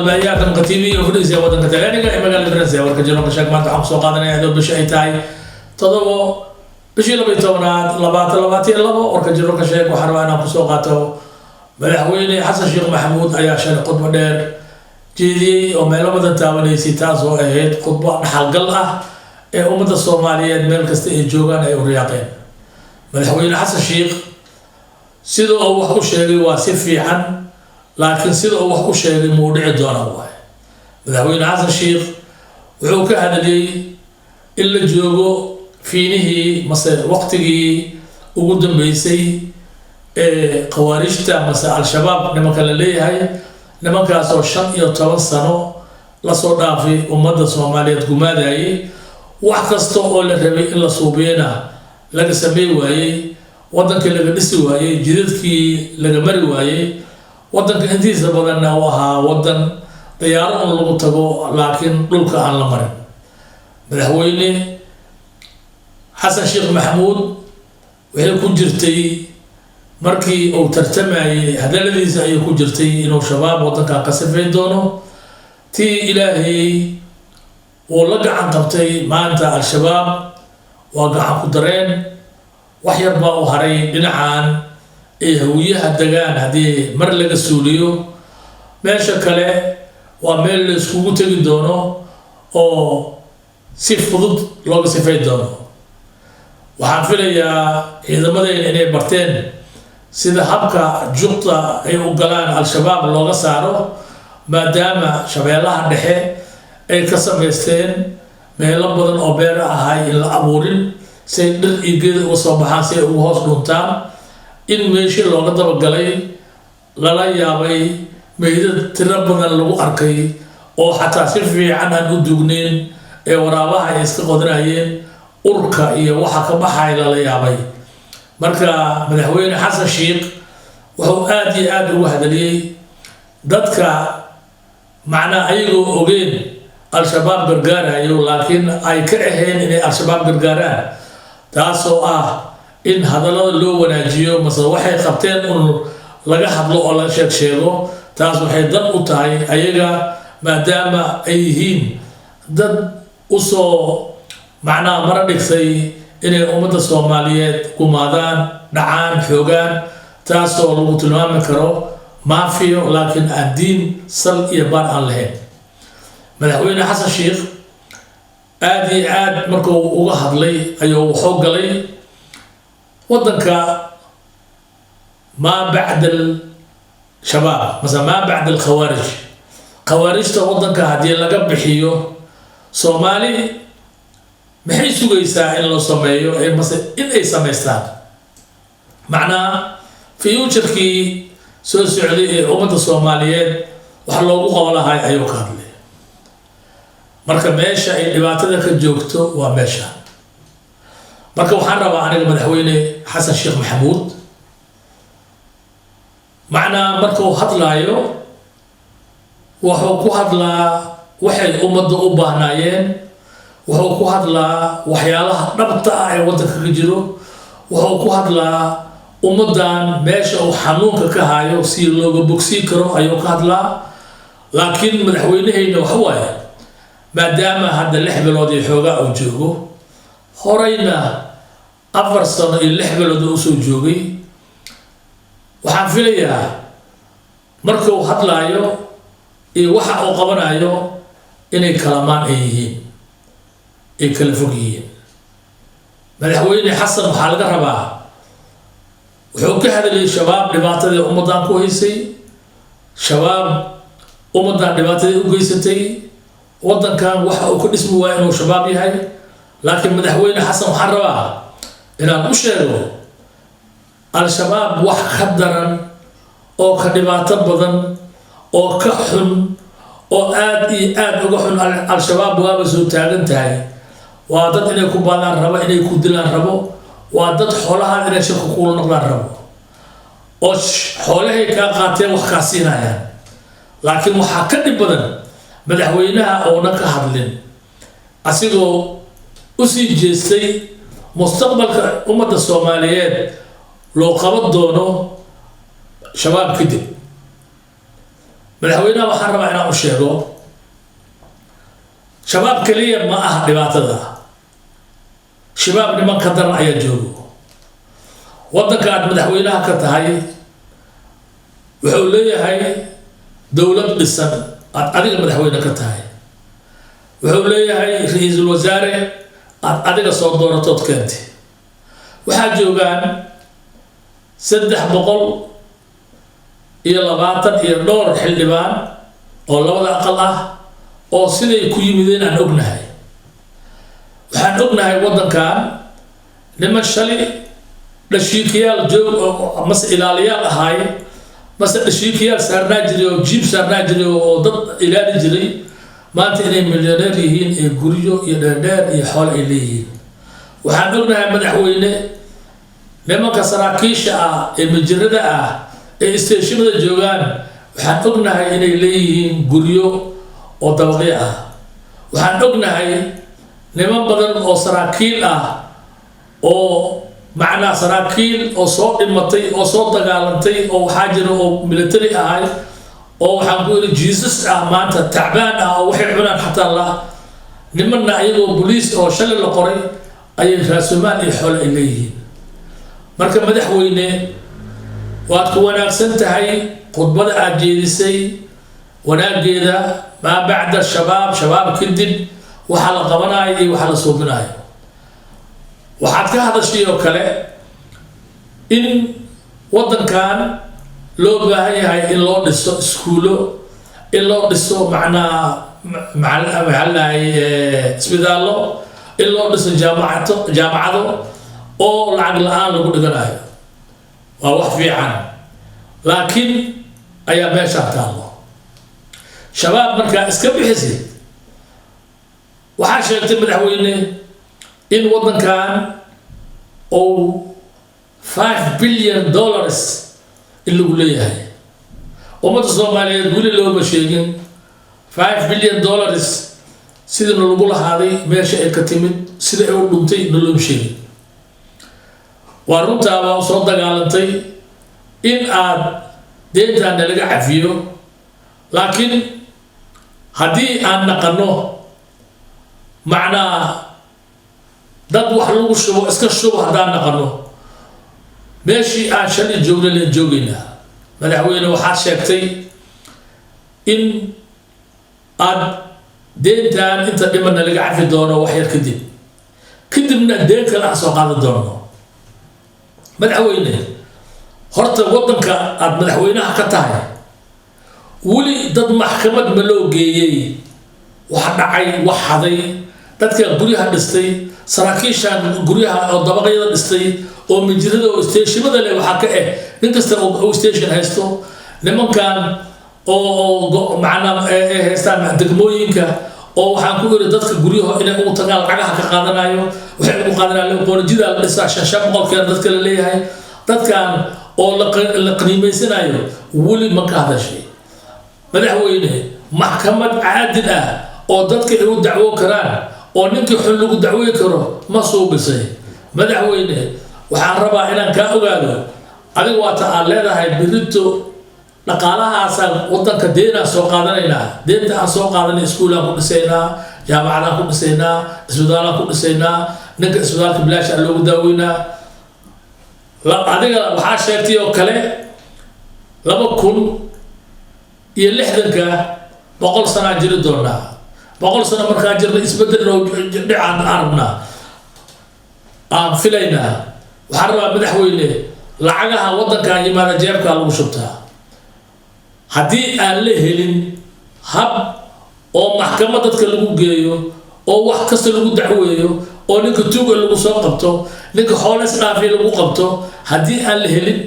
Codbaahiyaha Kabanka TV oo fadhiisa wadanka Talyaaniga ee magaalada Firenze. Warka Jiroonka Sheeg maanta waxaan kusoo qaadanaya iyadoo bisha ay tahay 7 bishii 12aad 2022. Warka Jiroonka Sheeg waxaan rabaa inaan kusoo qaato Madaxweyne Xasan Sheekh Maxamuud ayaa shalay khudbo dheer jeediyey oo meelo badan taabanaysay, taas oo ahayd khudbo dhaxalgal ah ee ummadda Soomaaliyeed meel kasta ay joogaan ay u riyaaqeen. Madaxweyne Xasan Sheekh sida uu wax u sheegay waa si fiican, laakiin sida uu wax u sheegay muu dhici doona waay. Madaxweyne Xasan Sheekh wuxuu ka hadlayay in la joogo fiinihii mase waqtigii ugu dambeysay ee khawaarijta mase Al-Shabaab nimanka la leeyahay, nimankaasoo 15 sano lasoo dhaafay ummadda Soomaaliyeed gumaadayay, wax kasta oo la rabay in la suubiyana laga samey waayey, waddankii laga dhisi waayey, jidadkii laga mari waayey, waddanka intiisa badanna uu ahaa waddan diyaaro un lagu tago, laakiin dhulka aan la marin. Madaxweyne Xasan Sheekh Maxamuud waxay ku jirtay markii uu tartamayay hadaladiisa ayay ku jirtay inuu Shabaab waddankan ka sifayn doono. Tii Ilaahay wuu la gacan qabtay. Maanta Al-Shabaab waa gacan ku dareen, wax yar baa u haray dhinacan ay Hawiyaha degaan. Haddii mar laga suuliyo, meesha kale waa meel la iskugu tegi doono oo si fudud looga sifayn doono. Waxaan filayaa ciidamadeyna inay barteen sida habka juqta ay u galaan Al-Shabaab looga saaro, maadaama Shabeellaha Dhexe ay ka samaysteen meelo badan oo beera ahay in la abuurin, si ay dhir iyo geeda uga soo baxaan, si ay ugu hoos dhuntaan, in meeshii looga dabagalay lala yaabay, meydad tiro badan lagu arkay oo xataa si fiican aan u duugnayn ee waraabaha ay iska qodanayeen, urka iyo waxa ka baxaya lala yaabay. Marka Madaxweyne Xasan Sheikh wuxuu aada iyo aada ugu hadaliyey dadka macnaa ayagoo ogeen Al-Shabaab gargaarayo, laakiin ay ka ahayn inay Al-Shabaab gargaaraan, taasoo ah in hadallada loo wanaajiyo mase waxay qabteen un laga hadlo oo laga sheeg sheego. Taas waxay dan u tahay ayaga, maadaama ay yihiin dad usoo macnaha mara dhigtay inay ummadda Soomaaliyeed gumaadaan, dhacaan, xoogaan, taasoo lagu tilmaami karo maafiyo, laakiin aan diin sal iyo baar aan lahayn. Madaxweyne Xasan Sheikh aada iyo aad markuu uga hadlay ayuu wuxuu galay waddanka maa bacda al-shabaab mase maa bacda alkhawaarij. Khawaarijta waddanka haddii laga bixiyo, Soomaali maxay sugaysaa in la sameeyo mase in ay samaystaan macnaa future-kii soo socday ee ummadda Soomaaliyeed wax loogu qabo lahay ayuu ka hadlay. Marka meesha ay dhibaatada ka joogto waa meesha. Marka waxaan rabaa aniga Madaxweyne Xasan Sheekh Maxamuud macnaa markuu hadlaayo wuxuu ku hadlaa waxay ummadda u baahnaayeen, wuxuu ku hadlaa waxyaalaha dhabta ah ee waddanka ka jiro, wuxuu ku hadlaa ummaddan meesha uu xanuunka ka hayo si looga bogsiin karo ayuu ka hadlaa. Laakiin madaxweynehayna waxa waaye, maadaama hadda 6 bilood iyo xoogaa uu joogo, horeyna 4 sano iyo 6 bilood uu usoo joogay, waxaan filayaa markuu hadlaayo iyo waxa uu qabanayo inay kalamaan ay yihiin, ay kala fog yihiin. Madaxweyne Xasan waxaa laga rabaa, wuxuu ka hadlayay Shabaab dhibaatadii ummaddan ku haysay, Shabaab ummaddan dhibaatadii u geysatay, waddankan waxa uu ka dhismi waaya inuu Shabaab yahay. Laakiin Madaxweyne Xasan waxaan rabaa inaan u sheego, Al-Shabaab wax ka daran oo ka dhibaato badan oo ka xun oo aada iyo aada uga xun Al-Shabaab waaba soo taagan tahay. Waa dad inay ku baadaan rabo, inay ku dilaan rabo, waa dad xoolahaan inay shirka kuula noqdaan rabo oo xoolahay kaa qaateen wax kaa siinayaan. Laakiin waxaa ka dhib badan madaxweynaha oona ka hadlin, asigoo usii jeestay mustaqbalka ummadda Soomaaliyeed loo qaban doono Shabaab kadib. Madaxweynaha waxaan rabaa inaan u sheego, Shabaab keliya ma aha dhibaatada. Shabaab niman ka daran ayaa joogo. Waddanka aad madaxweynaha ka tahay wuxuu leeyahay dowlad dhisan aad adiga madaxweyne ka tahay, wuxuu leeyahay ra-iisul wasaare aad adiga soo dooratood keentay. Waxaa joogaan 320 iyo dhowr xildhibaan oo labada aqal ah oo siday ku yimideen aan ognahay. Waxaan ognahay waddankan niman shalay dhashiikayaal joog mase ilaaliyaal ahaay, mase dhashiikayaal saarnaa jiray oo jiib saarnaa jiray oo dad ilaali jiray, maanta inay milyaneer yihiin ee guryo iyo dheerdheer iyo xoole ay leeyihiin. Waxaan ognahay, madaxweyne, nimanka saraakiisha ah ee majirada ah ee isteeshimada joogaan, waxaan ognahay inay leeyihiin guryo oo dabaqyo ah. Waxaan ognahay niman badan oo saraakiil ah, oo macnaa saraakiil oo soo dhimatay oo soo dagaalantay oo waxaa jira oo military ahay oo waxaan ku yidhi Jesus ah, maanta tacbaan ah oo waxay cunaan xataa la. Nimanna ayagoo boliis oo shalay la qoray ayay raasumaal iyo xoole ay leeyihiin. Marka madaxweyne, waad ku wanaagsan tahay khudbada aad jeedisay wanaageeda, maa bacda shabaab, shabaab kadib waxa la qabanayo iyo waxa la suubinayo. Waxaad ka hadashay oo kale in waddankan loo baahan yahay in loo dhiso iskuulo, in loo dhiso macnaa maxaa lahay isbitaallo, in loo dhiso jaamacato, jaamacado oo lacag la-aan lagu dhiganayo. Waa wax fiican, laakiin ayaa meeshaa taallo Shabaab markaa iska bixisid. Waxaa sheegtay, madaxweyne, in waddankan uu $5 billion in lagu leeyahay. Ummadda Soomaaliyeed weli looma sheegin $5 billion sidii lagu lahaaday, meesha ay ka timid, sida ay u dhuntay na looma sheegin. Waa runtaa, waa soo dagaalantay in aad deyntaana laga cafiyo, laakiin haddii aan naqano macnaa dad wax lagu shubo iska shubo, haddaan naqano meeshii aan shalay joogna leen joogaynaa. Madaxweyne, waxaad sheegtay in aad deyntan inta dhimanna laga cafi doono wax yar kadib, kadibna deen kale aan soo qaadan doono. Madaxweyne, horta waddanka aad madaxweynaha ka tahay weli dad maxkamad ma loo geeyey wax dhacay, wax haday? Dadka guryaha dhistay, saraakiishan guryaha oo dabaqyada dhistay oo mijirada oo isteeshimada leh, waxaa ka eh nin kasta oo station haysto, nimankan oo macnaa ay haystaan degmooyinka oo waxaan ku iri dadka guryaha inay ugu tagaan lacagaha ka qaadanayo, waxay ugu qaadanayaan qoonjidaa la dhisaa 500 keena dadka la leeyahay, dadkan oo la qiimaysanayo, weli ma ka hadashay? Madaxweyne, maxkamad caadil ah oo dadka ay u dacwo karaan oo ninkii xun lagu dacwey karo ma suubisay? Madaxweyne, waxaan rabaa inaan kaa ogaado, adiga waata aad leedahay birito dhaqaalahaasaan wadanka deenaan soo qaadanaynaa, deenta aan soo qaadanay iskuulaan ku dhisaynaa, jaamacadaan ku dhisaynaa, isbitaalaan ku dhisaynaa, ninka isbitaalka bilaasha loogu daaweynaa. Adiga waxaa sheegtay oo kale 2060-ka 100 sanaa jiri doonaa. 100 sano markaa jirna isbedel oo dhicaan aan rabnaa, aan filaynaa. Waxaan rabaa, madaxweyne, lacagaha waddankan yimaada jeebkaa lagu shubtaa. Haddii aan la helin hab oo maxkamad dadka lagu geeyo oo wax kasta lagu dacweeyo oo ninka tuuga lagu soo qabto, ninka xoolo isdhaafiya lagu qabto, haddii aan la helin,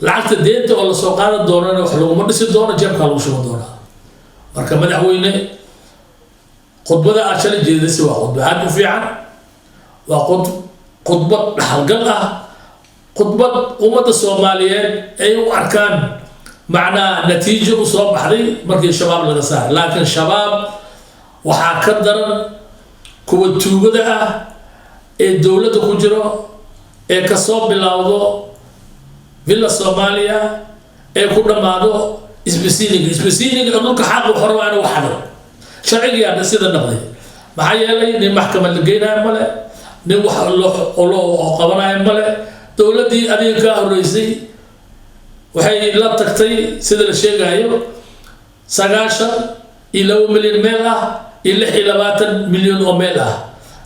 lacagta deenta oo lasoo qaadan doonana wax laguma dhisi doono, jeebkaa lagu shuban doonaa. Marka madaxweyne, khudbada aad shalay jeedisay waa khudba aad u fiican, waa khudbad dhaxalgal ah, khudbad ummadda Soomaaliyeed ay u arkaan macnaa natiijo u soo baxday markii Shabaab laga saaray. Laakiin Shabaab waxaa ka daran kuwa tuugada ah ee dowladda ku jiro, ee kasoo bilowdo Villa Soomaaliya ee ku dhammaado. Isbasiiliga, isbasiiliga dhulka xaq wuxuu rabaa inuu xado. Sharcigiyaa sida noqday. Maxaa yeelay, nin maxkamad la geynayo male, nin wax loo qabanayo male. Dowladdii adiga kaa horreysay waxay la tagtay, sida la sheegayo, 92 milyan meel ah iyo 26 milyan oo meel ah,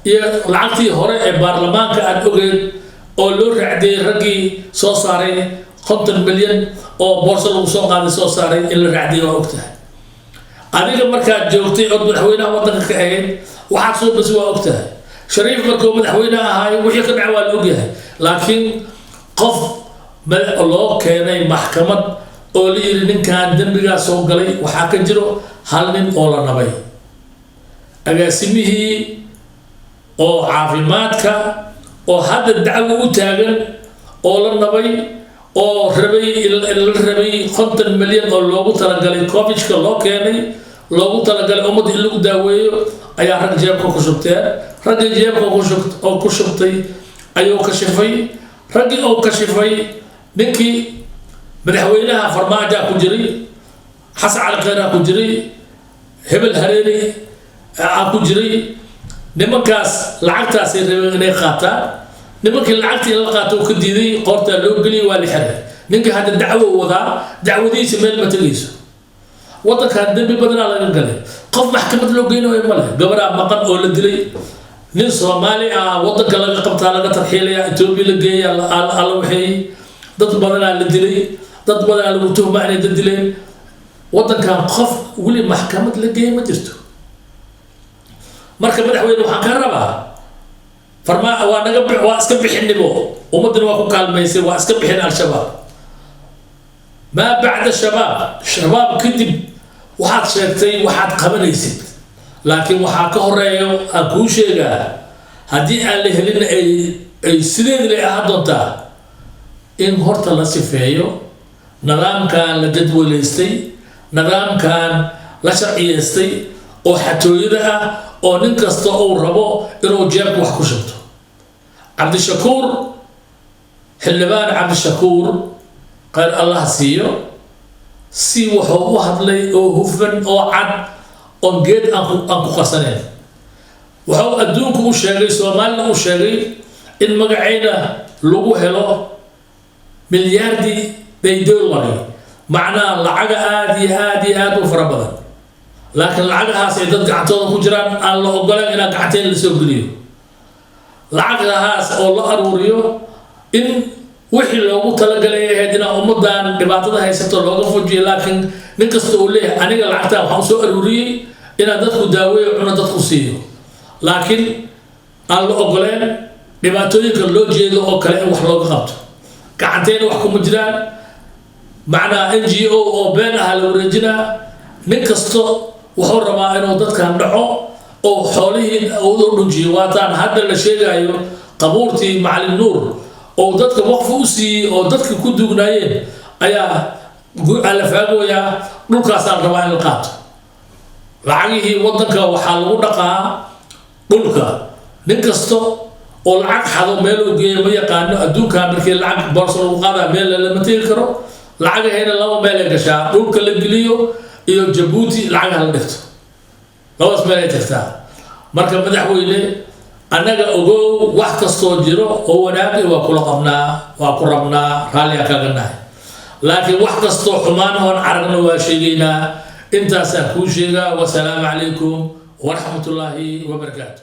iyo lacagtii hore ee baarlamaanka aan ogeyn oo loo raacdiyey raggii soo saaray, 50 milyan oo boorso lagu soo qaaday soo saaray in la raacdiyey waa ogtahay. Adiga markaad joogtay ood madaxweynaha waddanka ka ahayd, waxaad soo basi waa ogtahay. Shariif markuu madaxweyne ahaay, wixii ka dhacay waa la ogyahay. Laakiin qof loo keenay maxkamad oo la yiri ninkan dembigaa soo galay, waxaa ka jiro hal nin oo la nabay, agaasimihii oo caafimaadka oo hadda dacwo u taagan oo la nabay oo rabay, la rabay 50 milyan oo loogu talagalay Covidka loo keenay, loogu talagalay ummadda in lagu daaweeyo, ayaa rag jeebka ku shubteen. Raggii jeebka oo ku shubtay ayuu kashifay. Raggii oo kashifay, ninkii madaxweynaha Farmaaja ku jiray, Xasan Cali Kheyraa ku jiray, hebel Hareeri aa ku jiray. Nimankaas lacagtaasay rabeen inay qaataan. Nimankii lacagtii in la qaato uu ka diiday, qoortaa loo geliyay, waa la xiray. Ninkii hadda dacwo wadaa, dacwadiisa meel ma tegayso. Waddankan dembi badanaa laga galay, qof maxkamad loo geynayo ma leh. Gabaraa maqan oo la dilay, nin Soomaali ah waddanka laga qabtaa, laga tarxiilaya, Etoobiya la geeya, alla waxeeyey. Dad badanaa la dilay, dad badanaa lagu tuhmaa inay dad dileen. Waddankan qof weli maxkamad la geeyay ma jirto. Marka madaxweyne, waxaan ka rabaa farma waa naga, waa iska bixinibo, ummaddana waa ku kaalmaysay, waa iska bixin Al-Shabaab. Maa bacda shabaab, shabaab kadib waxaad sheegtay waxaad qabanaysid, laakiin waxaa ka horeeyo aan kuu sheegaa, haddii aan la helin ay sideedi lay ahaan doontaa in horta la sifeeyo nidaamkan la jadwalaystay, nidaamkan la sharciyeystay oo xatooyada ah, oo nin kasta uu rabo inuu jeebka wax ku shubto. Cabdishakuur, Xildhibaan Cabdishakuur, khayr Allah siiyo, si wuxuu u hadlay oo hufan oo cad oon geed aan ku qarsanayn. Wuxuu adduunku u sheegay, Soomaalina u sheegay, in magacayna lagu helo milyaardi day dolari, macnaha lacaga aada iyo aada iyo aada u fara badan, laakiin lacagahaas ay dad gacantooda ku jiraan, aan la ogoleen inaa gacanteena lasoo geliyo. Lacagahaas oo la aruuriyo in wixii loogu talagalay ahayd inaa ummadan dhibaatada haysato looga fujiyo, laakiin nin kasta uu leeyahay aniga lacagtaan waxaan usoo aruuriyey inaan dadku daaweeyo, cuno dadku siiyo, laakiin aan la ogoleen dhibaatooyinka loo jeedo oo kale in wax looga qabto. Gacanteena wax kuma jiraan, macnaa NGO oo been ah la wareejinaa. Nin kasto wuxuu rabaa inuu dadkan dhaco oo xoolihii u dhunjiyo. Waataan hadda la sheegayo qabuurtii Macalin Nuur oo dadka waqfi u siiyey oo dadka ku duugnaayeen ayaa la faagooyaa. Dhulkaasaa la rabaa in la qaato. Lacagihii waddanka waxaa lagu dhaqaa dhulka. Nin kasto oo lacag xado meel uu geeyo ma yaqaano. Adduunkan markii lacag boorso lagu qaadaa meel lama tegi karo. Lacagahayna laba meel ay gashaa: dhulka la geliyo iyo Jabuuti lacagaha la dhigto. Labadaas meel ay tagtaa. Marka madaxweyne, annaga ogow, wax kastoo jiro oo wanaagay waa kula qabnaa, waa ku rabnaa, raalligaa kaga nahay, laakiin wax kastoo xumaan oon aragna waa sheegaynaa. Intaasaan kuu sheegaa. Wasalaamu calaykum waraxmatullaahi wabarakaatu.